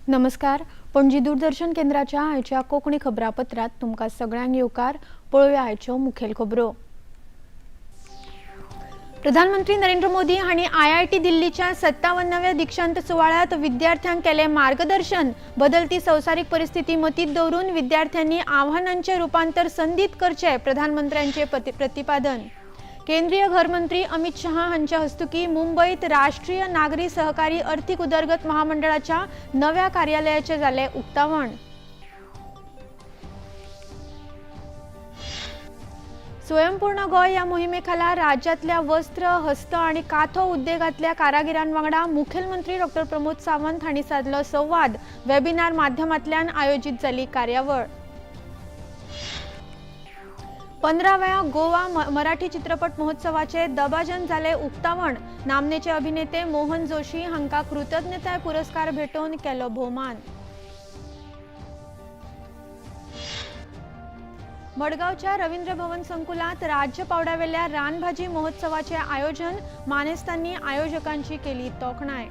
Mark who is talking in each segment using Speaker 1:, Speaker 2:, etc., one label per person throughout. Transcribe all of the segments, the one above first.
Speaker 1: नमस्कार, पणजी दूरदर्शन केंद्राच्या आयच्या कोंकणी खबरापत्रात तुमकां सगळ्यांक येवकार. पळोवया आयच्यो मुखेल खबरो. प्रधानमंत्री नरेंद्र मोदी हांणी आयआयटी दिल्लीच्या 57व्या दीक्षांत सुवाळ्यात विद्यार्थ्यांक केलें मार्गदर्शन. बदलती संवसारीक परिस्थिती मतींत दवरून विद्यार्थ्यांनी आव्हानांचे रुपांतर संदीत करचे, प्रधानमंत्र्यांचे प्रतिपादन. केंद्रीय घरमंत्री अमित शहा हांच्या हस्तुकी मुंबईत राष्ट्रीय नागरी सहकारी अर्थीक उदरगत महामंडळाच्या नव्या कार्यालयाचे जालें उक्तावण. स्वयंपूर्ण गोंय ह्या मोहिमेखाला राज्यातल्या वस्त्र, हस्त आणि काथो उद्देगांतल्या कारागिरांवांगडा मुखेलमंत्री डॉक्टर प्रमोद सावंत हांणी सादलो संवाद. वेबिनार माध्यमांतल्यान आयोजीत जाली कार्यावळ. 15व्या गोवा मराठी चित्रपट महोत्सवाचे दबाजन जाले उक्तावण. नामनेचे अभिनेते मोहन जोशी हांकां कृतज्ञताय पुरस्कार भेटोवन केलो भोवमान. मडगांवच्या रवींद्र भवन संकुलात राज्य पावंड्यावेल्या रानभाजी महोत्सवाचे आयोजन. मानेस्तांनी आयोजकांची केली तोखणाय.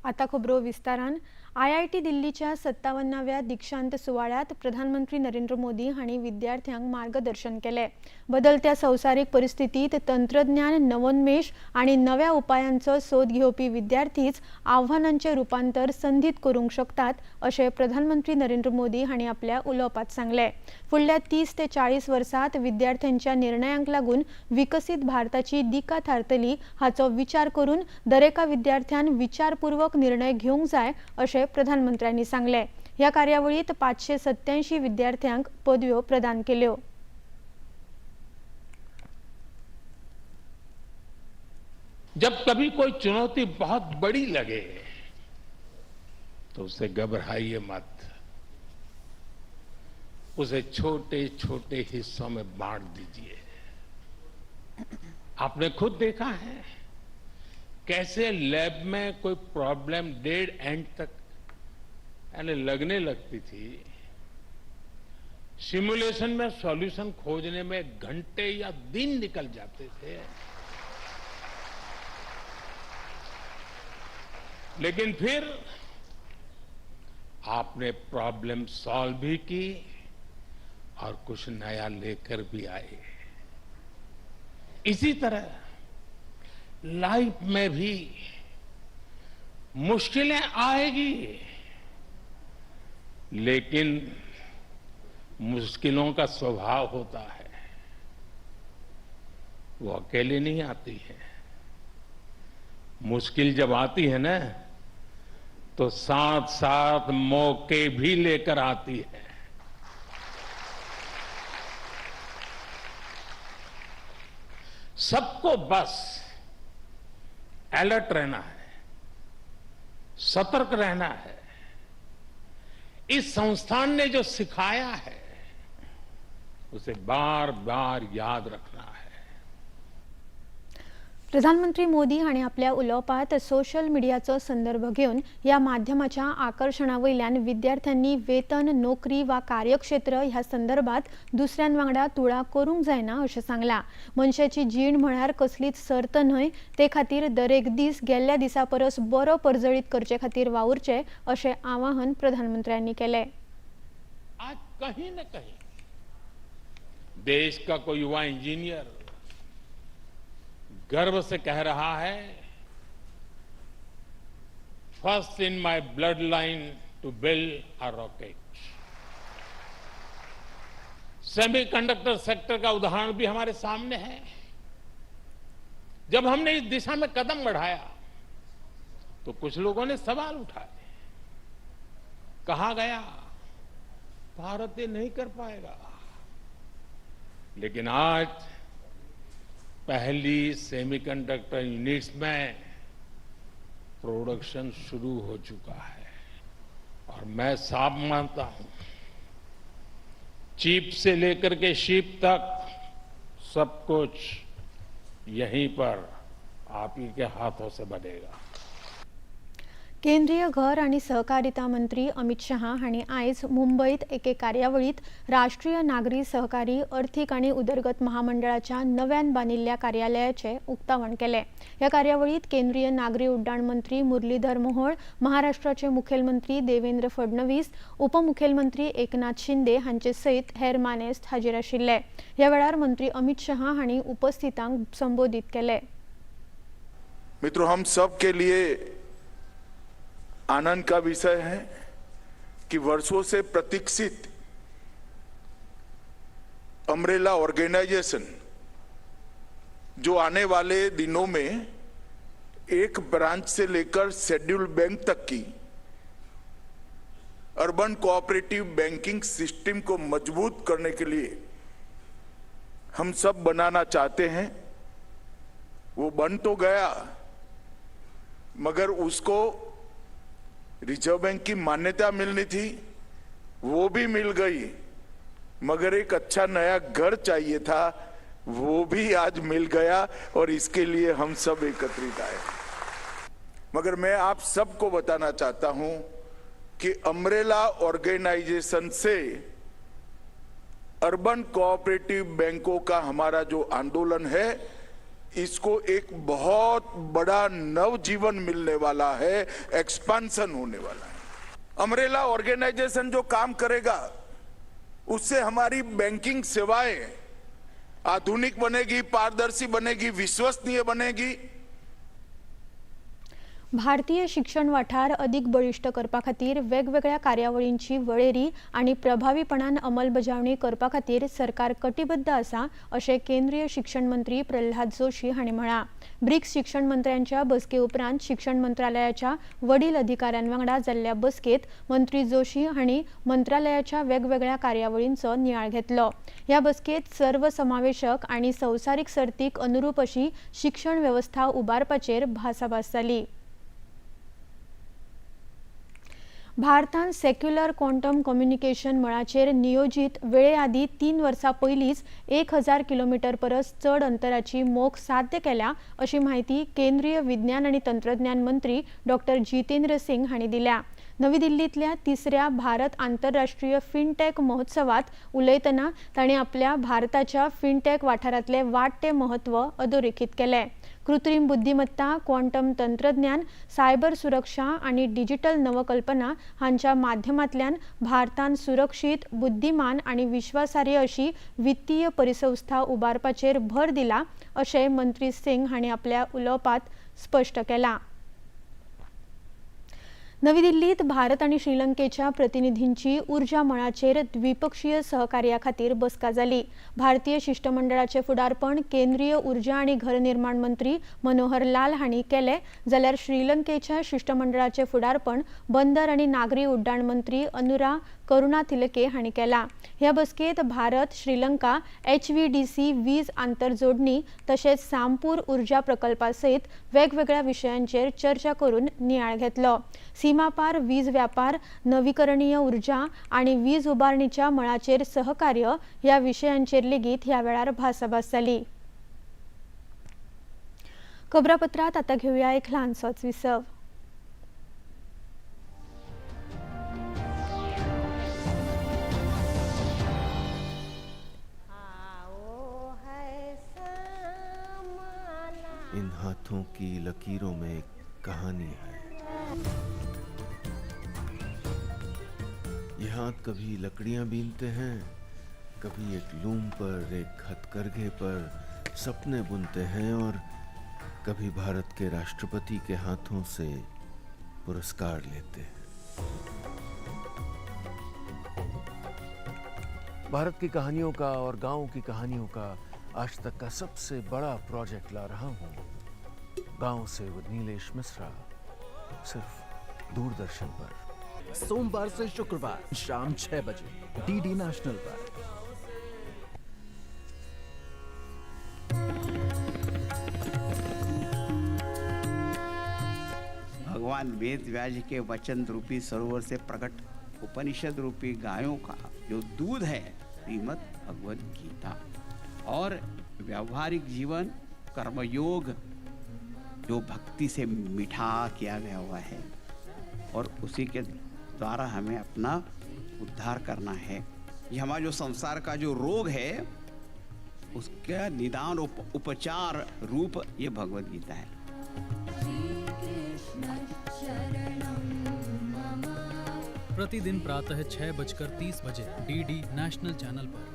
Speaker 1: आता खबरो विस्तारान. आयआयटी दिल्लीच्या 57व्या दीक्षांत सुवाळ्यात प्रधानमंत्री नरेंद्र मोदी हांणी विद्यार्थ्यांक मार्गदर्शन केलें. बदलत्या संवसारीक परिस्थितीत तंत्रज्ञान, नवोन्मेष आनी नव्या उपायांचो सोद घेवपी विद्यार्थीच आव्हानांचें रुपांतर संदीत करूंक शकतात, अशें प्रधानमंत्री नरेंद्र मोदी हांणी आपल्या उलोवपांत सांगलें. फुडल्या 30 ते 40 वर्सांत विद्यार्थ्यांच्या निर्णयांक लागून विकसीत भारताची दिका थारतली हाचो विचार करून दरेका विद्यार्थ्यान विचारपूर्वक निर्णय घेवंक जाय, अशें प्रधानमंत्र्यांनी सांगलें. ह्या कार्यावळीत 587 विद्यार्थ्यांक पदव्यो प्रदान केल्यो.
Speaker 2: जब कभी कोई चुनौती बहुत बड़ी लगे तो उसे घबराइए मत, उसे छोटे छोटे हिस्सों में बांट दीजिए. आपने खुद देखा है कैसे लैब में कोई प्रॉब्लम डेड एंड तक यानी लगने लगती थी, सिमुलेशन में सॉल्यूशन खोजने में घंटे या दिन निकल जाते थे, लेकिन फिर आपने प्रॉब्लम सॉल्व भी की और कुछ नया लेकर भी आए. इसी तरह लाइफ में भी मुश्किलें आएगी, लेकिन मुश्किलों का स्वभाव होता है, वो अकेले नहीं आती है. मुश्किल जब आती है ना तो साथ साथ मौके भी लेकर आती है. सबको बस अलर्ट रहना है, सतर्क रहना है. इस संस्थान ने जो सिखाया है उसे बार बार याद रखना है.
Speaker 1: प्रधानमंत्री मोदी हांणी आपल्या उलोवपांत सोशल मिडियाचो संदर्भ घेवन ह्या माध्यमाच्या आकर्शणा वयल्यान विद्यार्थ्यांनी वेतन, नोकरी वा कार्यक्षेत्र ह्या संदर्भात दुसऱ्यां वांगडा तुळा करूंक जायना अशें सांगलां. मनशाची जीण म्हळ्यार कसलीच सर्त न्हय, ते खातीर दरेक दीस गेल्ल्या दिसा परस बरो परजळीत करचे खातीर वावुरचें, अशें आवाहन प्रधानमंत्र्यांनी केलें.
Speaker 2: आज कहीं न कहीं देश का कोई युवा इंजीनियर गर्व से कह रहा है, first in my blood line to build a rocket. Semiconductor sector का उदाहरण भी हमारे सामने है. जब हमने इस दिशा में कदम बढ़ाया तो कुछ लोगों ने सवाल उठाए, कहा गया भारत ये नहीं कर पाएगा, लेकिन आज पहली सेमीकंडक्टर यूनिट्स में प्रोडक्शन शुरू हो चुका है. और मैं साफ मानता हूं, चिप से लेकर के शिप तक सब कुछ यहीं पर आप ही के हाथों से बनेगा.
Speaker 1: केंद्रीय घर आनी सहकारिता मंत्री अमित शहा हांणी आयज मुंबयत एके कार्यावळींत राष्ट्रीय नागरी सहकारी अर्थीक आनी उदरगत महामंडळाच्या नव्यान बांदिल्ल्या कार्यालयाचें उक्तावण केलें. ह्या कार्यावळींत केंद्रीय नागरी उड्डाण मंत्री मुरलीधर मोहोळ, महाराष्ट्राचे मुखेलमंत्री देवेंद्र फडणवीस, उपमुखेलमंत्री एकनाथ शिंदे हांचे सयत हेर मानेस्त हाजीर आशिल्ले. ह्या वेळार मंत्री अमित शहा हांणी उपस्थितांक संबोधीत केलें.
Speaker 3: मित्रों, हम सब के लिए आनंद का विषय है कि वर्षों से प्रतीक्षित अम्ब्रेला ऑर्गेनाइजेशन जो आने वाले दिनों में एक ब्रांच से लेकर शेड्यूल बैंक तक की अर्बन कोऑपरेटिव बैंकिंग सिस्टम को मजबूत करने के लिए हम सब बनाना चाहते हैं, वो बन तो गया, मगर उसको रिजर्व बैंक की मान्यता मिलनी थी, वो भी मिल गई, मगर एक अच्छा नया घर चाहिए था, वो भी आज मिल गया और इसके लिए हम सब एकत्रित आए। मगर मैं आप सबको बताना चाहता हूं कि अम्ब्रेला ऑर्गेनाइजेशन से अर्बन कोऑपरेटिव बैंकों का हमारा जो आंदोलन है, इसको एक बहुत बड़ा नवजीवन मिलने वाला है, एक्सपांशन होने वाला है। अम्ब्रेला ऑर्गेनाइजेशन जो काम करेगा, उससे हमारी बैंकिंग सेवाएं आधुनिक बनेगी, पारदर्शी बनेगी, विश्वसनीय बनेगी।
Speaker 1: भारतीय शिक्षण वाठार अधिक बळिश्ट करपा खातीर वेगवेगळ्या कार्यावळींची वळेरी आनी प्रभावीपणान अंमलबजावणी करपा खातीर सरकार कटिबद्ध आसा अशें केंद्रीय शिक्षण मंत्री प्रल्हाद जोशी हांणी म्हळां. ब्रिक्स शिक्षण मंत्र्यांच्या बसके उपरांत शिक्षण मंत्रालयाच्या वडील अधिकाऱ्यां वांगडा जाल्ल्या बसकेंत मंत्री जोशी हांणी मंत्रालयाच्या वेगवेगळ्या कार्यावळींचो नियाळ घेतलो. ह्या बसकेंत सर्वसमावेशक आनी संवसारीक सर्तीक अनुरूप अशी शिक्षण वेवस्था उबारपाचेर भासाभास जाली. भारतान सेक्युलर क्वांटम कम्युनिकेशन मळाचेर नियोजीत वेळे आदीं 3 वर्सां पयलींच 1000 किलोमिटर परस चड अंतराची मोख साध्य केल्या अशी म्हायती केंद्रीय विज्ञान आनी तंत्रज्ञान मंत्री डॉक्टर जितेंद्र सिंग हांणी दिल्या. नवी दिल्लींतल्या तिसऱ्या भारत आंतरराष्ट्रीय फिनटॅक महोत्सवात उलयतना तांणी आपल्या भारताच्या फिनटॅक वाठारांतले वाडटे म्हत्व अधोरेखीत केलें. कृत्रीम बुद्धिमत्ता, क्वांटम तंत्रज्ञान, सायबर सुरक्षा आनी डिजिटल नवकल्पना हांच्या माध्यमांतल्यान भारतान सुरक्षीत, बुद्धिमान आनी विश्वासार्ह अशी वित्तीय परिसंस्था उबारपाचेर भर दिला अशें मंत्री सिंग हांणी आपल्या उलोवपांत स्पश्ट केलां. नवी दिल्लीत भारत आनी श्रीलंकेच्या प्रतिनिधींची ऊर्जा मळाचेर द्विपक्षीय सहकार्या खातीर बसका जाली. भारतीय शिष्टमंडळाचे फुडारपण केंद्रीय ऊर्जा आनी घरनिर्माण मंत्री मनोहर लाल हांणी केलें, जाल्यार श्रीलंकेच्या शिष्टमंडळाचे फुडारपण बंदर आनी नागरी उड्डाण मंत्री अनुरा करुणातिलके हांणी केलां. ह्या बसकेंत भारत श्रीलंका HVDC वीज आंतरजोडणी तशेंच सामपूर ऊर्जा प्रकल्पा सयत वेगवेगळ्या विशयांचेर चर्चा करून नियाळ घेतलो. सीमापार वीज व्यापार, नवीकरणीय ऊर्जा आनी वीज उबारणीच्या मळाचेर सहकार्य ह्या विशयांचेर लेगीत ह्या वेळार भासाभास जाली. खबरापत्रांत आतां घेवया एक ल्हानसोच विसव.
Speaker 4: इन हाथों की लकीरों में एक कहानी है। ये हाथ कभी लकड़ियां बीनते हैं, कभी एक लूम पर, एक हथकरघे पर सपने बुनते हैं और कभी भारत के राष्ट्रपति के हाथों से पुरस्कार लेते हैं। भारत की कहानियों का और गांव की कहानियों का आज तक का सबसे बड़ा प्रोजेक्ट ला रहा हूं, गांव से विद नीलेश मिश्रा, सिर्फ दूरदर्शन पर।
Speaker 5: सोमवार से शुक्रवार शाम 6 बजे डीडी नेशनल पर।
Speaker 6: भगवान वेद व्यास के वचन रूपी सरोवर से प्रकट उपनिषद रूपी गायों का जो दूध है, श्रीमद् भगवद गीता, और व्यवहारिक जीवन कर्मयोग जो भक्ति से मीठा किया गया हुआ है, और उसी के द्वारा हमें अपना उद्धार करना है। ये हमारा जो संसार का जो रोग है उसका निदान उपचार रूप ये भगवत गीता है।
Speaker 7: प्रतिदिन प्रातः 6:30 बजे डीडी नेशनल चैनल पर।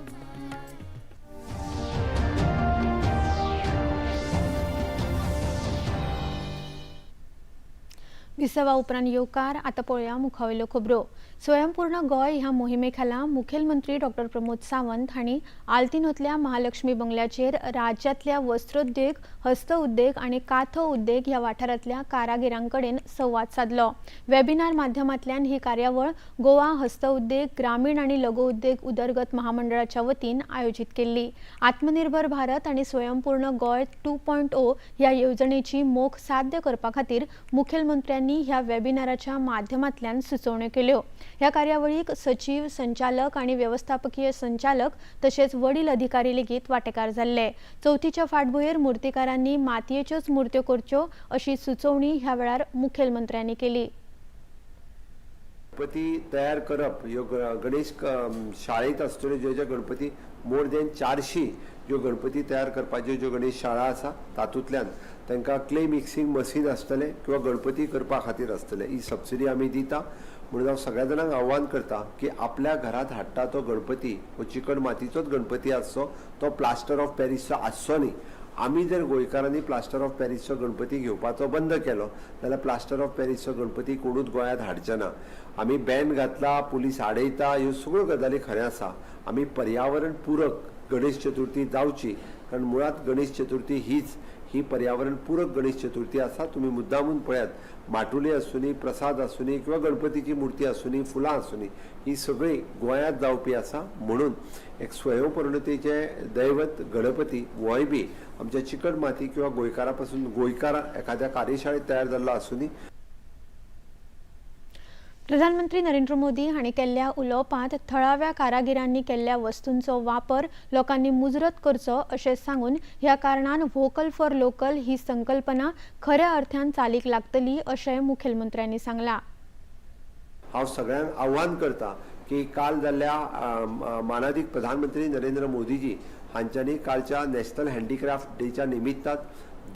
Speaker 1: विसवा उपरांत येवकार. आतां पळोवया मुखावयल्यो खबरो. स्वयंपूर्ण गोंय ह्या मोहिमे खाला मुखेलमंत्री डॉक्टर प्रमोद सावंत हांणी आल्तिनोतल्या महालक्ष्मी बंगल्याचेर राज्यांतल्या वस्त्रोद्योग, हस्तउद्योग आनी काथो उद्देग ह्या वाठारांतल्या कारागिरां कडेन संवाद सादलो. वेबिनार माध्यमांतल्यान ही कार्यावळ गोवा हस्तउद्योग, ग्रामीण आनी लघु उद्देग उदरगत महामंडळाच्या वतीन आयोजीत केल्ली. आत्मनिर्भर भारत आनी स्वयंपूर्ण गोंय 2.0 ह्या येवजणेची मोख साध्य करपा खातीर मुखेलमंत्र्यांनी ह्या वेबिनाराच्या माध्यमांतल्यान सुचोवण्यो केल्यो. ह्या कार्यावळीक सचीव, संचालक आनी वेवस्थापकीय संचालक तशेंच वडील अधिकारी लेगीत वांटेकार जाल्ले. चवथीच्या फाटभुंयेर मुर्तीकारांनी मातयेच्योच मुर्त्यो करच्यो अशी सुचोवणी ह्या वेळार मुखेलमंत्र्यांनी केली.
Speaker 8: गणपती तयार करप ह्यो गणेश शाळेंत आसतल्यो ज्यो ज्यो गणपती मोर दॅन 400 ज्यो गणपती तयार करपाच्यो ज्यो गणेश शाळा आसा तातूंतल्यान तांकां क्ले मिक्सिंग मशीन आसतलें किंवा गणपती करपा खातीर आसतलें. ही सबसिडी आमी दिता. म्हणून हांव सगळ्या जाणांक आव्हान करता की आपल्या घरांत हाडटा तो गणपती हो चिकण मातीचोच गणपती आसचो, तो प्लास्टर ऑफ पॅरिसचो आसचो न्ही. आमी जर गोंयकारांनी प्लास्टर ऑफ पॅरिसचो गणपती घेवपाचो बंद केलो जाल्यार प्लास्टर ऑफ पॅरिसचो गणपती कोणूच गोंयांत हाडचे ना. आमी बॅन घातला, पुलीस आडयता, ह्यो सगळ्यो गजाली खरें आसा. आमी पर्यावरण पुरक गणेश चतुर्थी जावची, कारण मुळांत गणेश चतुर्थी हीच ही पर्यावरण पूरक गणेश चतुर्थी आसा. तुमी मुद्दामून पळयात, माटुले आसूनी, प्रसाद आसूनी किंवा गणपतीची मूर्ती आसूनी, फुलां आसूनी, ही सगळी गोंयांत जावपी आसा. म्हणून एक स्वयंपूर्णतेचे दैवत गणपती होय बी आमच्या चिकट माती किंवा गोंयकारा पासून गोंयकार एखाद्या कार्यशाळेत तयार जाल्लो आसूनी.
Speaker 1: प्रधानमंत्री नरेंद्र मोदी हांणी केल्ल्या उलोवपांत थळाव्या कारागिरांनी केल्ल्या वस्तूंचो वापर लोकांनी मुजरत करचो अशें सांगून ह्या कारणान व्होकल फॉर लोकल ही संकल्पना खऱ्या अर्थान चालीक लागतली अशें मुखेलमंत्र्यांनी सांगलां.
Speaker 8: हांव सगळ्यांक आव्हान करता की काल जाल्ल्या मानादीक प्रधानमंत्री नरेंद्र मोदीजी हांच्यांनी कालच्या नॅशनल हँडीक्राफ्ट डेच्या निमित्तान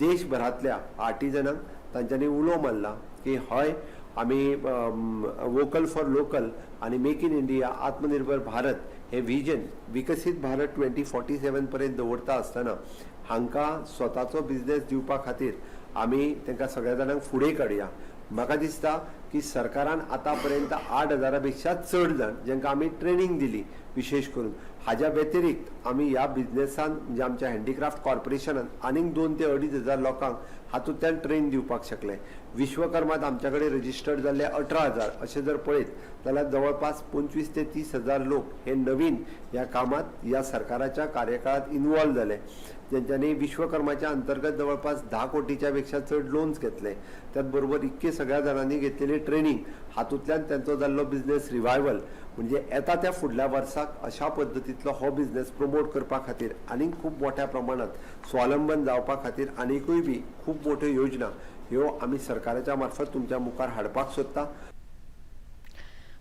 Speaker 8: देशभरांतल्या आर्टिजनांक तांच्यांनी उलो मारला की हय आमी वोकल फॉर लोकल आनी मेक इन इंडिया, आत्मनिर्भर भारत हे विजन विकसीत भारत 2047 पर्यंत दवरता आसतना हांकां स्वताचो बिजनेस दिवपा खातीर आमी तांकां सगळ्या जाणांक फुडें काडया. म्हाका दिसता की सरकारान आतां पर्यंत 8,000 पेक्षा चड जाण जांकां आमी ट्रेनींग दिली, विशेश करून हाज्या व्यतिरिक्त आमी ह्या बिजनेसान म्हणजे आमच्या हँडीक्राफ्ट कॉर्पोरेशनान आनीक 2 ते 2.5 हजार लोकांक हातूंतल्यान ट्रेन दिवपाक शकले. विश्वकर्मात आमच्या कडेन रजिस्टर्ड जाल्ले 18,000 अशें जर पळयत जाल्यार जवळपास 25 ते 30 हजार लोक हे नवीन ह्या कामात ह्या सरकाराच्या कार्यकाळात इन्वॉल्व जाले, ज्यांच्यानी विश्वकर्माच्या अंतर्गत जवळपास 10 कोटीच्या पेक्षा चड लोन्स घेतले. त्याच बरोबर इतके सगळ्या जाणांनी घेतलेली ट्रेनींग हातूंतल्यान तांचो जाल्लो बिजनेस रिवायवल म्हणजे येता त्या फुडल्या वर्साक अशा पद्दतींतलो हो बिजनेस प्रमोट करपा खातीर आनीक खूब मोठ्या प्रमाणांत स्वावलंबन जावपा खातीर आनीकूय बी खूब मोठ्यो योजना ह्यो आमी सरकाराच्या मार्फत तुमच्या मुखार हाडपाक सोदता.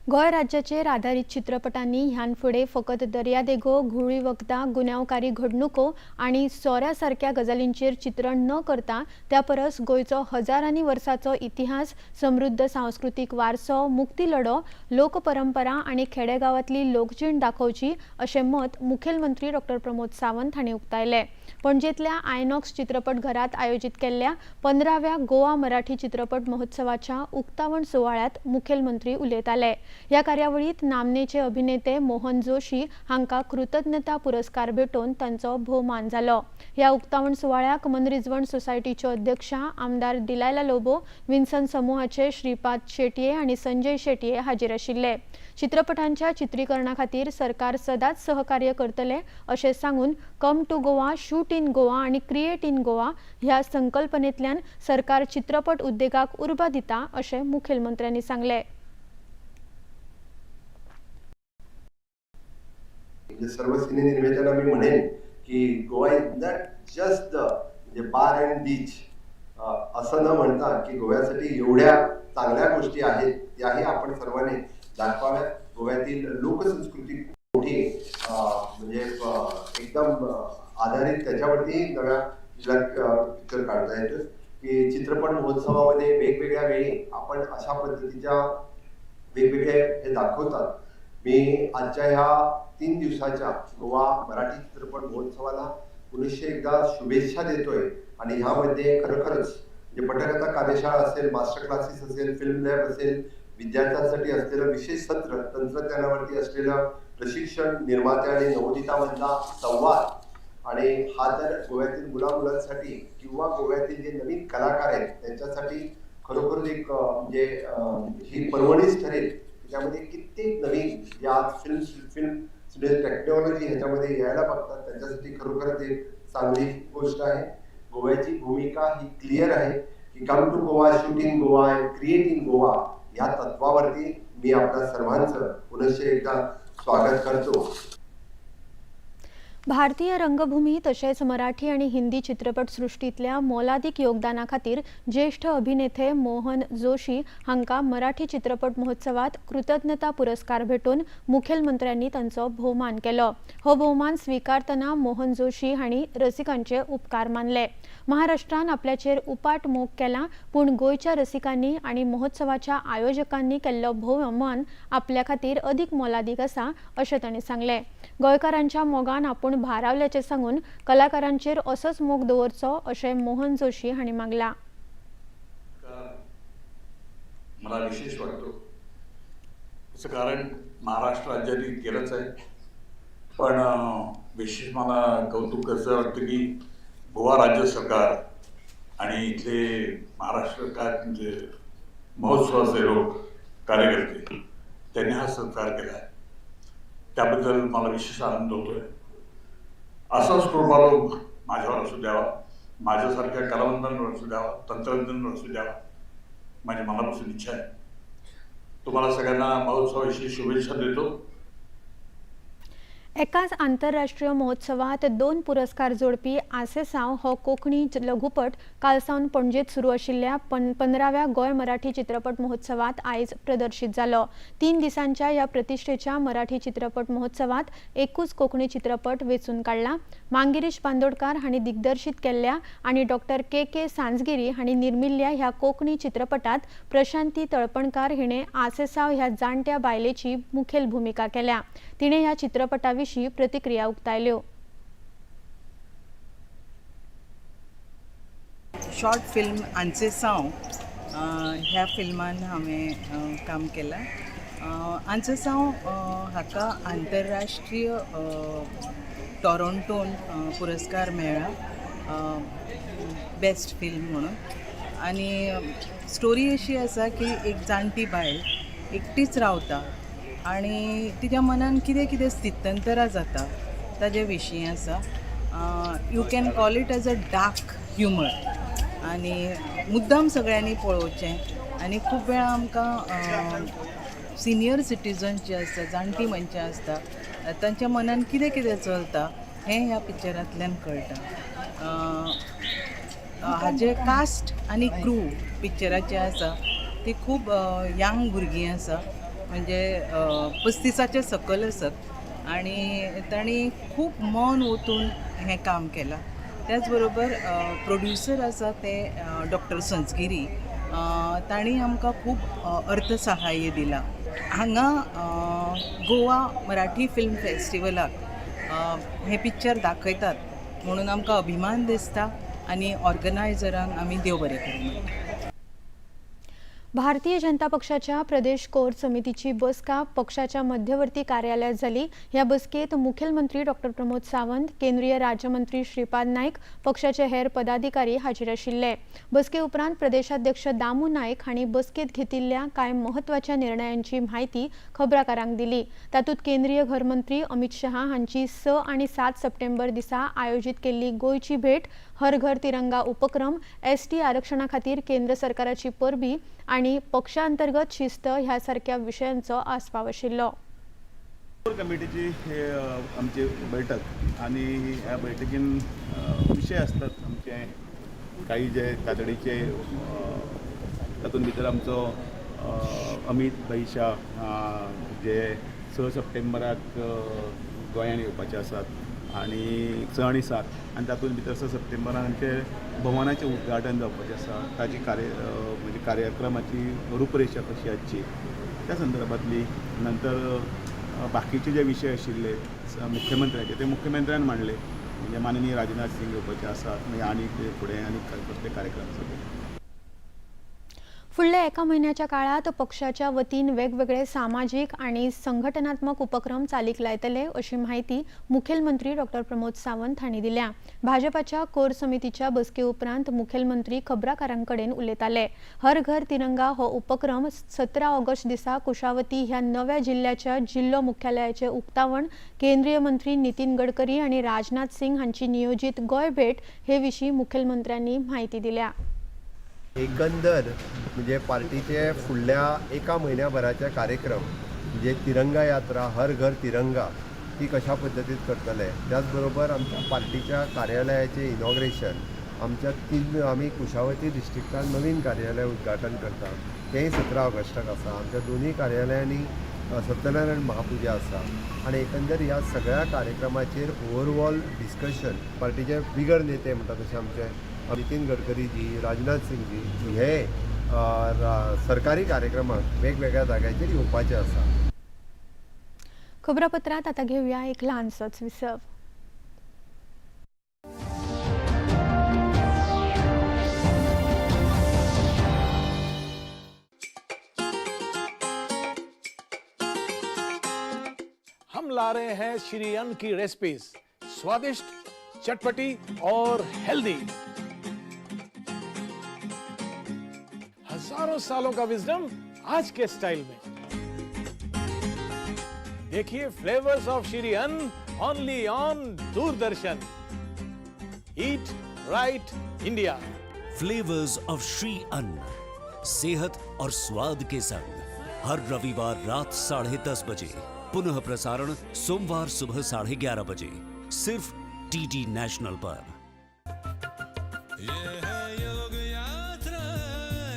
Speaker 1: गोंय राज्याचेर आधारीत चित्रपटांनी ह्यान फुडें फकत दर्यादेगो, घुंवळी वखदां, गुन्यांवकारी घडणुको आनी सोऱ्या सारक्या गजालींचेर चित्रण न करता त्या परस गोंयचो हजारांनी वर्सांचो इतिहास, समृद्ध सांस्कृतीक वारसो, मुक्ती लढो, लोकपरंपरा आनी खेडेगांवांतली लोकजीण दाखोवची अशें मत मुखेलमंत्री डॉक्टर प्रमोद सावंत हांणी उक्तायलें. पणजेंतल्या आयनॉक्स चित्रपटघरांत आयोजीत केल्ल्या 15व्या गोवा मराठी चित्रपट महोत्सवाच्या उक्तावण सुवाळ्यांत मुखेलमंत्री उलयताले. ह्या कार्यावळीत नामनेचे अभिनेते मोहन जोशी हांकां कृतज्ञता पुरस्कार भेटोवन तांचो भोवमान जालो. ह्या उक्तावण सुवाळ्याक मनरिजवण सोसायटीच्यो अध्यक्षा आमदार दिलायला लोबो, विन्सन समूहाचे श्रीपाद शेटये आनी संजय शेटये हाजीर आशिल्ले. चित्रपटांच्या चित्रीकरणा खातीर सरकार सदांच सहकार्य करतले अशें सांगून come to Goa, shoot in Goa आनी क्रिएट इन गोवा ह्या संकल्पनेंतल्यान सरकार चित्रपट उद्देगाक उर्बा दिता अशें मुखेलमंत्र्यांनी सांगलें.
Speaker 8: सर्व सिने निर्मात्यांना मी म्हणेन की Goa is not just the म्हणजे बार अँड बीच, असं न म्हणता की गोव्यासाठी एवढ्या चांगल्या गोष्टी आहेत त्याही आपण सर्वांनी दाखवाव्यात. गोव्यातील लोकसंस्कृती मोठी म्हणजे एकदम आधारित त्याच्यावरती नव्या पिक्चर काढता येतो की चित्रपट महोत्सवामध्ये वेगवेगळ्या वेळी आपण अशा पद्धतीच्या वेगवेगळे हे दाखवतात. मी आजच्या ह्या 3 दिवसाच्या गोवा मराठी चित्रपट महोत्सवाला पुनश्च एकदा शुभेच्छा देतोय. आणि ह्यामध्ये खरोखरच म्हणजे पटकथा कार्यशाळा असेल, मास्टर क्लासेस असेल, फिल्म लॅब असेल, विद्यार्थ्यांसाठी असलेलं विशेष सत्र, तंत्रज्ञानावरती असलेलं प्रशिक्षण, निर्माते आणि नवोदितामधला संवाद, आणि हा तर गोव्यातील मुलामुलांसाठी किंवा गोव्यातील जे नवीन कलाकार आहेत त्यांच्यासाठी खरोखरच एक म्हणजे ही पर्वणीच ठरेल. त्यामध्ये कित्येक नवीन जे आज फिल्म टेक्नॉलॉजी ह्याच्यामध्ये यायला बघतात त्यांच्यासाठी खरोखरच एक चांगली गोष्ट आहे. गोव्याची भूमिका ही क्लिअर आहे की come to Goa, shoot in Goa and create in Goa या तत्वावरती मी आपल्या सर्वांचं पुनश्च एकदा स्वागत करतो.
Speaker 1: भारतीय रंगभूमी तशेंच मराठी आणि हिंदी चित्रपटसृष्टीतल्या मोलादीक योगदाना खातीर ज्येष्ठ अभिनेते मोहन जोशी हांकां मराठी चित्रपट महोत्सवात कृतज्ञता पुरस्कार भेटून मुखेलमंत्र्यांनी तांचो भोवमान केलो. हो भोवमान स्विकारतना मोहन जोशी हांणी रसिकांचे उपकार मानले. महाराष्ट्रान आपल्याचेर उपाट मोग केला, पूण गोंयच्या रसिकांनी आनी महोत्सवाच्या आयोजकांनी केल्लो भोवमान आपल्या खातीर अदीक मोलादीक आसा अशें तांणी सांगलें. गोंयकारांच्या मोगान आपूण भारावल्याचें सांगून कलाकारांचेर असोच मोग दवरचो अशें मोहन जोशी हांणी मागलां.
Speaker 9: मला विशेष वाटतो त्याचं कारण महाराष्ट्र राज्याने केलंच आहे, पण विशेष मला कौतुक कसं वाटतं की गोवा राज्य सरकार आणि इथले महाराष्ट्र काय म्हणजे महोत्सवाचे लोक कार्यकर्ते त्यांनी हा सत्कार केला आहे, त्याबद्दल मला विशेष आनंद होतो आहे. असाच कृपालोक माझ्यावर असू द्यावा, माझ्यासारख्या कलावंतांवर असू द्यावा, तंत्रज्ञांवर असू द्यावा, माझी मनापासून इच्छा आहे. तुम्हाला सगळ्यांना महोत्सवाविषयी शुभेच्छा देतो.
Speaker 1: एकाच आंतरराष्ट्रीय महोत्सवात 2 पुरस्कार जोडपी आसेसांव हो कोंकणी लघुपट काल सावन पणजेत सुरू आशिल्ल्या 15व्या गोंय मराठी चित्रपट महोत्सवात आयज प्रदर्शीत जालो. 3 दिसांच्या ह्या प्रतिष्ठेच्या मराठी चित्रपट महोत्सवात एकूच कोंकणी चित्रपट वेंचून काडला. मांगिरीश बांदोडकार हांणी दिग्दर्शीत केल्ल्या आनी डॉक्टर के के सांजगिरी हांणी निर्मिल्ल्या ह्या कोंकणी चित्रपटात प्रशांती तळपणकार हिणें आसेसांव ह्या जाणट्या बायलेची मुखेल भुमिका केल्या. तिणें ह्या चित्रपटा विशीं प्रतिक्रिया उक्तायल्यो.
Speaker 10: शॉर्ट फिल्म आंसेसांव ह्या फिल्मान हांवें काम केलां. आंसेसांव हाका आंतरराष्ट्रीय टॉरोंटोन पुरस्कार मेळ्ळा बेस्ट फिल्म म्हणून. आनी स्टोरी अशी आसा की एक जाणटी बायल एकटीच रावता आनी तिच्या मनान कितें कितें स्थित्यंतरां जाता ताजे विशीं आसा. You can call it as a dark humour आनी मुद्दाम सगळ्यांनी पळोवचें. आनी खूब वेळा आमकां सिनियर सिटीजन्स जे आसता, जाणटीं मनशां आसता, तांच्या मनान कितें कितें चलता हें ह्या पिक्चरांतल्यान कळटा. हाजे कास्ट आनी क्रू पिक्चराचे आसा ती खूब यंग भुरगीं आसा, म्हणजे 35 सकल आसत आनी तांणी खूब मन ओतून हें काम केलां. त्याच बरोबर प्रोड्युसर आसा ते डॉक्टर संजगिरी, तांणी आमकां खूब अर्थसहाय्य दिलां. हांगा गोवा मराठी फिल्म फेस्टिवलाक हें पिक्चर दाखयतात म्हणून आमकां अभिमान दिसता आनी ऑर्गनायझरांक आमी देव बरें करूं म्हणटा.
Speaker 1: भारतीय जनता पक्षाच्या प्रदेश कोर समितीची बसका पक्षाच्या मध्यवर्ती कार्यालयात झाली. ह्या बसकेत मुखेलमंत्री डॉक्टर प्रमोद सावंत, केंद्रीय राज्यमंत्री श्रीपाद नाईक, पक्षाचे हेर पदाधिकारी हाजीर आशिल्ले. बसके उपरांत प्रदेशाध्यक्ष दामू नाईक हांणी बसकेत घेतिल्ल्या कांय महत्वाच्या निर्णयांची म्हायती खबराकारांक दिली. तातूंत केंद्रीय घरमंत्री अमित शहा हांची 6 आणि 7 सप्टेंबर दिसा आयोजीत केल्ली गोंयची भेट, हर घर तिरंगा उपक्रम, ST आरक्षणा खातीर केंद्र सरकाराची परबी आणि पक्षांतर्गत शिस्त ह्या सारख्या विषयांचो आस्पाव आशिल्लो.
Speaker 11: कमिटीची हे आमची बैठक आणि ह्या बैठकीन विषय असतात आमचे काही जे तातडीचे तातूंत भितर आमचो अमीत भाई शाह जे 6 सप्टेंबराक गोंयान येवपाचे आसात आनी 6 आनी 7 आनी तातूंत भितर 6 सप्टेंबराक आमचे भवनाचें उद्घाटन जावपाचें आसा. ताची म्हणजे कार्यक्रमाची रुपरेशा कशी आसची त्या संदर्भातली. नंतर बाकीचे जे विशय आशिल्ले मुख्यमंत्र्याचे ते मुख्यमंत्र्यान मांडले, म्हणजे माननीय राजनाथ सिंग येवपाचे आसात, मागीर आनी फुडें आनी कसले कार्यक्रम आसा.
Speaker 1: फुडल्या एका म्हयन्याच्या काळात पक्षाच्या वतीन वेगवेगळे सामाजीक आनी संघटनात्मक उपक्रम चालीक लायतले अशी म्हायती मुखेलमंत्री डॉक्टर प्रमोद सावंत हांणी दिल्या. भाजपाच्या कोर समितीच्या बसके उपरांत मुखेलमंत्री खबराकारां कडेन उलयताले. हर घर तिरंगा हो उपक्रम 17 ऑगस्ट दिसा कुशावती ह्या नव्या जिल्ल्याच्या जिल्लो मुख्यालयाचे उक्तावण, केंद्रीय मंत्री नितीन गडकरी आनी राजनाथ सिंग हांची नियोजीत गोंय भेट हे विशीं मुखेलमंत्र्यांनी म्हायती दिल्या.
Speaker 8: एकंदर म्हणजे पार्टीचे फुडल्या एका म्हयन्याभराचे कार्यक्रम म्हणजे तिरंगा यात्रा, हर घर तिरंगा ती कशा पद्दतीन करतले, त्याच बरोबर आमच्या पार्टीच्या कार्यालयाचें इनॉग्रेशन, आमच्या तीन आमी कुशावती डिस्ट्रिक्टान नवीन कार्यालय उद्घाटन करता तेंय 17 ऑगस्टाक आसा. आमच्या दोनूय कार्यालयांनी सत्यनारायण महापुजा आसा आनी एकंदर ह्या सगळ्या कार्यक्रमाचेर ओवरऑल डिस्कशन पार्टीचे बिगर नेते म्हणटा तशें आमचे नितीन गडकरी जी, राजनाथ सिंग जी हे सरकारी कार्यक्रमाक वेगवेगळ्या जाग्यांचेर येवपाचे आसा.
Speaker 1: खबरापत्रात आता घेऊया एक ल्हानसोच विसव.
Speaker 12: हम ला रहे हैं श्री अन्न की रेसिपीज, स्वादिष्ट, चटपटी और हेल्दी. हजारों सालों का विजडम आज के स्टाइल में. देखिए flavours of Shri Anna only on Doordarshan. Eat right India.
Speaker 13: Flavours of Shri Anna, सेहत और स्वाद के संग, हर रविवार रात 10:30 बजे, पुनः प्रसारण सोमवार सुबह 11:30 बजे, सिर्फ डीडी नेशनल पर.
Speaker 14: ये है योग यात्रा,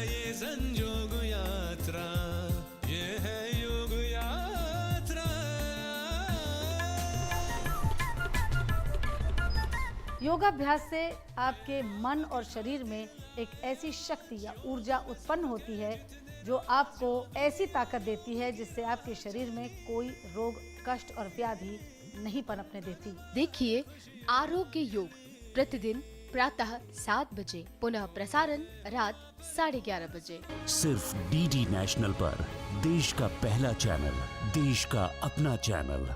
Speaker 14: ये संजोग यात्रा, ये है योग यात्रा.
Speaker 15: योगाभ्यास से आपके मन और शरीर में एक ऐसी शक्ति या ऊर्जा उत्पन्न होती है जो आपको ऐसी ताकत देती है जिससे आपके शरीर में कोई रोग, कष्ट और व्याधि नहीं पनपने देती।
Speaker 16: देखिए आरोग्य योग प्रतिदिन प्रातः 7 बजे, पुनः प्रसारण रात 11:30 बजे,
Speaker 13: सिर्फ डीडी नेशनल पर। देश का पहला चैनल, देश का अपना चैनल।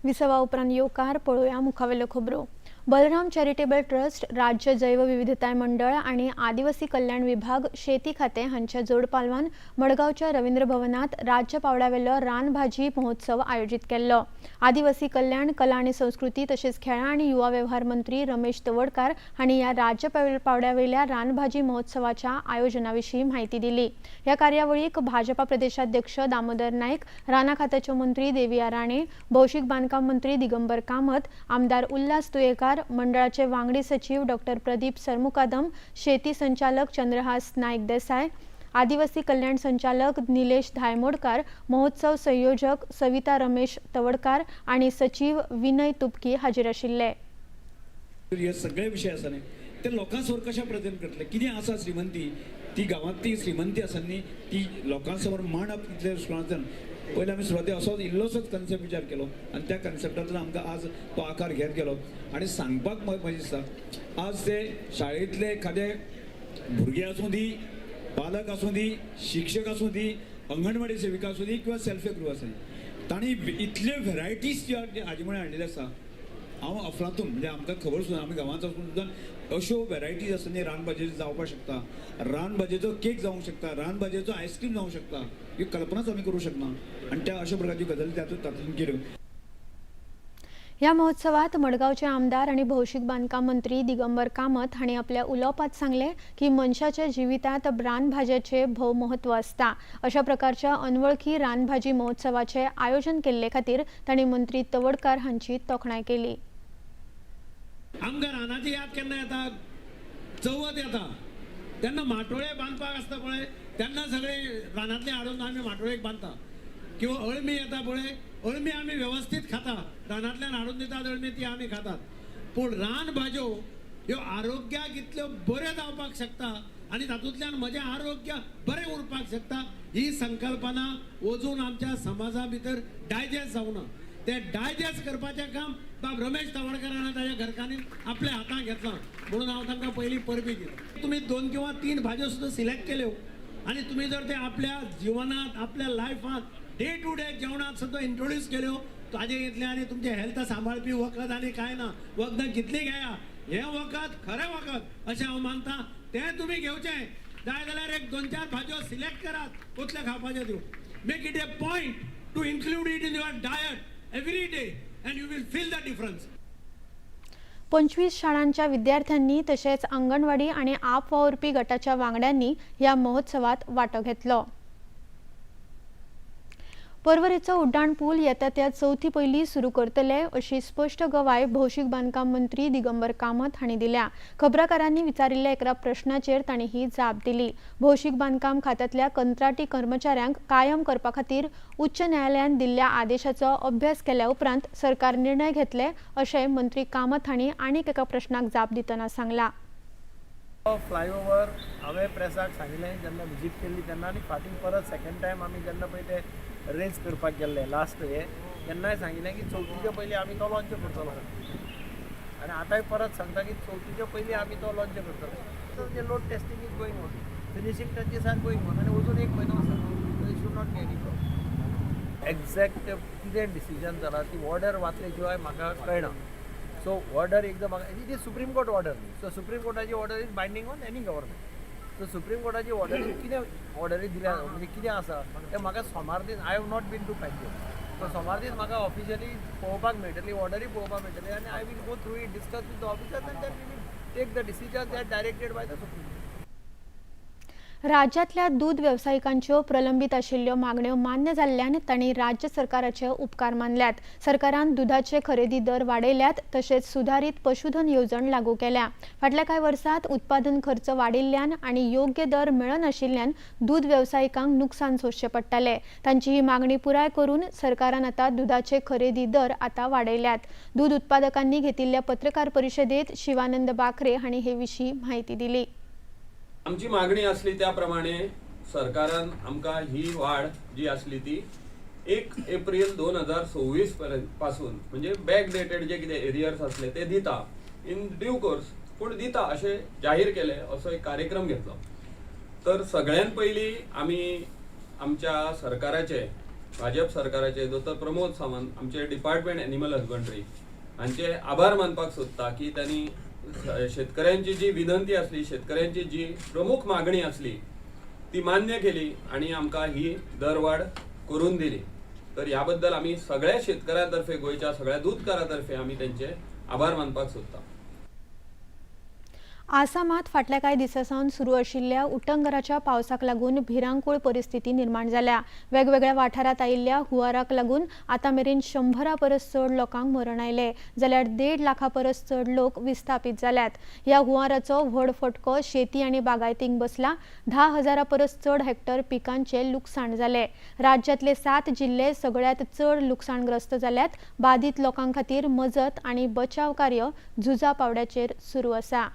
Speaker 1: विसवा उपरांत येवकार पळोवया मुखावेल्यो खबरो। बलराम चॅरिटेबल ट्रस्ट, राज्य जैवविविधताय मंडळ आनी आदिवासी कल्याण विभाग, शेती खातें हांच्या जोडपालवान मडगांवच्या रवींद्र भवनात राज्य पावंड्यावेलो रानभाजी महोत्सव आयोजीत केल्लो। आदिवासी कल्याण, कला आनी संस्कृती तशेंच खेळां आनी युवा वेव्हार मंत्री रमेश तवडकार हांणी ह्या राज्य पावंड्यावेल्या रानभाजी महोत्सवाच्या आयोजना विशीं म्हायती दिली। ह्या कार्यावळीक भाजपा प्रदेशाध्यक्ष दामोदर नायक, रानां खात्याच्यो मंत्री देविया राणे, भौशीक बांदकाम मंत्री दिगंबर कामत, आमदार उल्हास तुयेकार, मंडळाचे वांगडी सचिव डॉक्टर प्रदीप सरमुकादम, शेती संचालक चंद्रहास नाईक देसाय, आदिवासी कल्याण संचालक निलेश धायमोडकर, महोत्सव संयोजक सविता रमेश तवडकार आणि सचिव विनय तुपकी हाजीर आशिल्ले।
Speaker 17: हे सगळे विषय आसा न्ही ते लोकां समोर कशा प्रेजेंट करतले, कितें आसा श्रीमंती, ती गांवांतली श्रीमंती आसा न्ही ती लोकां समोर मांडप कितले सुरवातेन। पयलीं आमी सुरवातेक असोच इल्लोसोच कन्सेप्ट विचार केलो आनी त्या कन्सेप्टांतल्यान आमकां आज तो आकार घेत गेलो। आनी सांगपाक म्हाका दिसता आज ते शाळेंतले एखादे भुरगे आसूं दी, पालक आसूं दी, शिक्षक आसूं दी, अंगणवाडी सेविका आसूं दी किंवा सेल्फ हेल्प ग्रुप आसूं दी, तांणी इतल्यो व्हेरायटीज ज्यो हाजे मुळे हाडलेल्यो आसा। हांव अफलातून, म्हणजे आमकां खबर सुद्दां, आमी गांवांत आसून सुद्दां अश्यो व्हेरायटीज आसा न्ही रानभाजयेच्यो जावपाक शकता, रानभाजयेचो केक जावंक शकता, रानभाजयेचो आयस्क्रीम जावंक शकता, ह्यो कल्पनाच आमी करूंक शकना। आनी त्या अशा प्रकारच्यो गजाली तातूंत केल्यो।
Speaker 1: ह्या महोत्सवात मडगांवचे आमदार आनी भौशीक बांदकाम मंत्री दिगंबर कामत हांणी आपल्या उलोवपांत सांगलें की मनशाच्या जिवितांत रानभाज्याचें भोव म्हत्व आसता. अशा प्रकारच्या अनवळखी रानभाजी महोत्सवाचें आयोजन केल्ले खातीर तांणी मंत्री तवडकार हांची तोखणाय केली.
Speaker 18: आमकां रानाची याद केन्ना येता? चवथ येता तेन्ना माटोळे बांदपाक आसता पळय, तेन्ना सगळे रानांतले हाडून आमी माटोळेक बांदता. किंवा अळमी येता पळय, अळमी आमी वेवस्थीत खाता, रानांतल्यान हाडून दितात अळमी, ती आमी खातात. पूण रान भाज्यो ह्यो आरोग्याक इतल्यो बऱ्यो जावपाक शकता आनी तातूंतल्यान म्हजें आरोग्य बरें उरपाक शकता ही संकल्पना अजून आमच्या समाजा भितर डायजेस्ट जावना. ते डायजेस्ट करपाचें काम बाब रमेश तवडकारान ताज्या घरकान्नीन आपल्या हातांत घेतलां म्हणून हांव तांकां पयलीं परबीं दितां. तुमी 2 किंवा 3 भाज्यो सुद्दां सिलेक्ट केल्यो आनी तुमी जर ते आपल्या जिवनांत, आपल्या लायफांत, डे टू डे जेवणांत सुद्दां इंट्रोड्यूस केल्यो, ताजे घेतले आनी तुमचें हेल्थ सांबाळपी वखद आनी कांय ना, वखदां कितलीं घेया, हें वखद खरें वखद अशें हांव मानता, तें तुमी घेवचें. जाय जाल्यार एक 2-4 भाज्यो सिलेक्ट करात, उतले खावपाच्यो त्यो. Make it a point to include it in your diet every day and you will feel the difference.
Speaker 1: 25 शाळांच्या विद्यार्थ्यांनी तशेंच अंगणवाडी आनी आप वावुरपी गटाच्या वांगड्यांनी ह्या महोत्सवात वांटो घेतलो. पर्वरेचो उड्डाण पूल येता त्या चवथी पयलीं सुरू करतले अशी स्पश्ट गवाय भौशीक बांदकाम मंत्री दिगंबर कामत हांणी दिल्या. खबराकारांनी विचारिल्ल्या एका प्रश्नाचेर तांणी ही जाप दिली. भौशीक बांदकाम खात्यांतल्या कंत्राटी कर्मचाऱ्यांक कायम करपा खातीर उच्च न्यायालयान दिल्ल्या आदेशाचो अभ्यास केल्या उपरांत सरकार निर्णय घेतले अशें मंत्री कामत हांणी आनीक एका प्रश्नाक जाप दितना सांगलां.
Speaker 19: फ्लायओवर हांवें प्रेसाक सांगिल्लें जेन्ना विजीट केल्ली तेन्ना, आनी फाटीं परत सेकंड टायम आमी जेन्ना पळय ते रेज करपाक गेल्ले लास्ट हे, तेन्नाय सांगिल्लें की चवथीच्या पयलीं आमी तो लॉन्च करतलो, आनी आतांय परत सांगता की चवथीच्या पयलीं आमी तो लॉन्च करतले. म्हणजे load testing is going on, finishing touches are going on, आनी अजून 1 म्हयनो आसा, so it should not be any problem. Exact कितें डिसिजन जाला ती ऑर्डर वाचले शिवाय म्हाका कळना. सो ऑर्डर एकदां म्हाका, it is supreme court order न्ही, सो सुप्रीम कोर्टाची order is binding on any government. So supreme कोर्टाची ऑर्डरी कितें ऑर्डरी दिल्या म्हणजे कितें आसा तें म्हाका सोमार दीस, I have not been to Panaji, so सोमार दीस म्हाका ऑफिशियली पळोवपाक मेळटली, ऑर्डरी पळोवपाक मेळटली आनी I will go through it, discuss with the officers and then we will take the decision that directed by the supreme court.
Speaker 1: राज्यांतल्या दूद वेवसायिकांच्यो प्रलंबीत आशिल्ल्यो मागण्यो मान्य जाल्ल्यान तांणी राज्य सरकाराचे उपकार मानल्यात. सरकारान दुदाचे खरेदी दर वाडयल्यात तशेंच सुधारीत पशुधन येवजण लागू केल्या. फाटल्या कांय वर्सांत उत्पादन खर्च वाडिल्ल्यान आनी योग्य दर मेळनाशिल्ल्यान दूद वेवसायिकांक नुकसान सोंसचें पडटालें. तांची ही मागणी पुराय करून सरकारान आतां दुदाचे खरेदी दर आतां वाडयल्यात. दूद उत्पादकांनी घेतिल्ल्या पत्रकार परिशदेंत शिवानंद बाखरे हांणी हे विशीं म्हायती दिली.
Speaker 20: आमची मागणी आसली त्या प्रमाणे सरकारान आमकां ही वाड जी आसली ती 1 एप्रील 2026 पर्यंत पासून, म्हणजे बॅक डेटेड जे कितें एरियर्स आसले ते दिता इन ड्यू कोर्स, पूण दिता अशें जाहीर केलें, असो एक कार्यक्रम घेतलो. तर सगळ्यान पयलीं आमी आमच्या सरकाराचे, भाजप सरकाराचे दोतोर प्रमोद सावंत, आमचे डिपार्टमेंट एनिमल हजबंड्री हांचे आभार मानपाक सोदता की तांणी शेतकऱ्यांची जी विनंती आसली, शेतकऱ्यांची जी प्रमुख मागणी आसली ती मान्य केली आणि आमकां ही दरवाड करून दिली. तर ह्या बद्दल आमी सगळ्या शेतकऱ्यां तर्फे, गोंयच्या सगळ्या दूदकारां तर्फे आमी तेंचे आभार मानपाक सोदता.
Speaker 1: आसामात फाटल्या कांय दिसां सावन सुरू आशिल्ल्या उटंगराच्या पावसाक लागून भिरांकूळ परिस्थिती निर्माण जाल्या. वेगवेगळ्या वाठारांत आयिल्ल्या हुंवाराक लागून आतां मेरेन 100 परस चड लोकांक मरण आयलें, जाल्यार 1.5 लाखां परस चड लोक विस्थापीत जाल्यात. ह्या हुंवाराचो व्हड फटको शेती आनी बागायतींक बसला. 10,000 परस चड हेक्टर पिकांचें लुकसाण जालें. राज्यांतले 7 जिल्ले सगळ्यांत चड लुकसाणग्रस्त जाल्यात. बादीत लोकां खातीर मजत आनी बचाव कार्य झुजा पावड्याचेर सुरू आसा.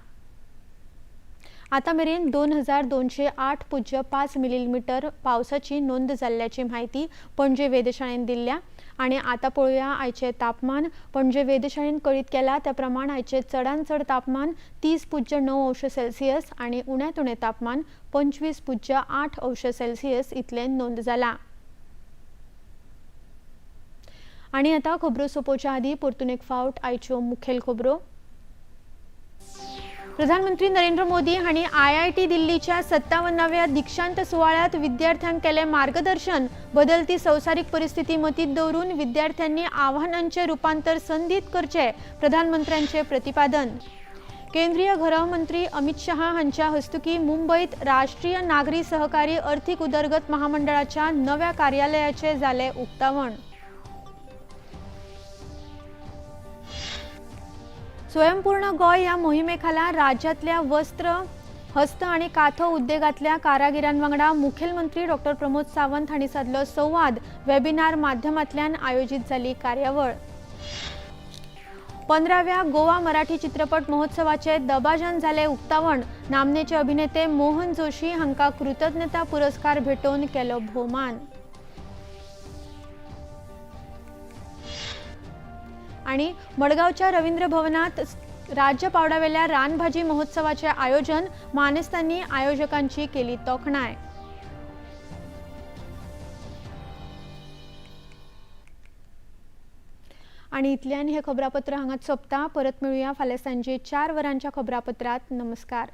Speaker 1: आतां मेरेन 2208.5 मिलीमीटर पावसाची नोंद जाल्ल्याची म्हायती पणजे वेधशाळेन दिल्या. आनी आतां पळोवया आयचें तापमान. पणजे वेधशाळेन कळीत केलां त्या प्रमाण आयचें चडांत चड तापमान 30.9 अंश सेल्सियस आनी उण्यांत उणें तापमान 25.8 अंश सेल्सियस इतलें नोंद जालां. आनी आतां खबरो सोंपोवच्या आदीं परतून एक फावट आयच्यो मुखेल खबरो. प्रधानमंत्री नरेंद्र मोदी हांणी आयआयटी दिल्लीच्या 57व्या दीक्षांत सुवाळ्यांत विद्यार्थ्यांक केलें मार्गदर्शन. बदलती संवसारीक परिस्थिती मतींत दवरून विद्यार्थ्यांनी आव्हानांचे रुपांतर संदीत करचे, प्रधानमंत्र्यांचे प्रतिपादन. केंद्रीय गृहमंत्री अमित शहा हांच्या हस्तुकी मुंबईत राष्ट्रीय नागरी सहकारी अर्थीक उदरगत महामंडळाच्या नव्या कार्यालयाचे जाले उक्तावण. स्वयंपूर्ण गोंय ह्या मोहिमेखाला राज्यांतल्या वस्त्र, हस्त आनी काथो उद्देगांतल्या कारागिरां वांगडा मुखेलमंत्री डॉक्टर प्रमोद सावंत हांणी सादलो संवाद. वेबिनार माध्यमांतल्यान आयोजीत जाली कार्यावळ. 15व्या गोवा मराठी चित्रपट महोत्सवाचे दबाज्यान जाले उक्तावण. नामनेचे अभिनेते मोहन जोशी हांकां कृतज्ञता पुरस्कार भेटोवन केलो भोवमान. आणि मडगांवच्या रवींद्र भवनात राज्य पावंड्यावेल्या रानभाजी महोत्सवाचे आयोजन. मानेस्तांनी आयोजकांची केली तोखणाय. आणि इतल्यान हे खबरापत्र हांगाच सोंपता. परत मेळुया फाल्यां सांजे 4 वरांच्या खबरापत्रात. नमस्कार.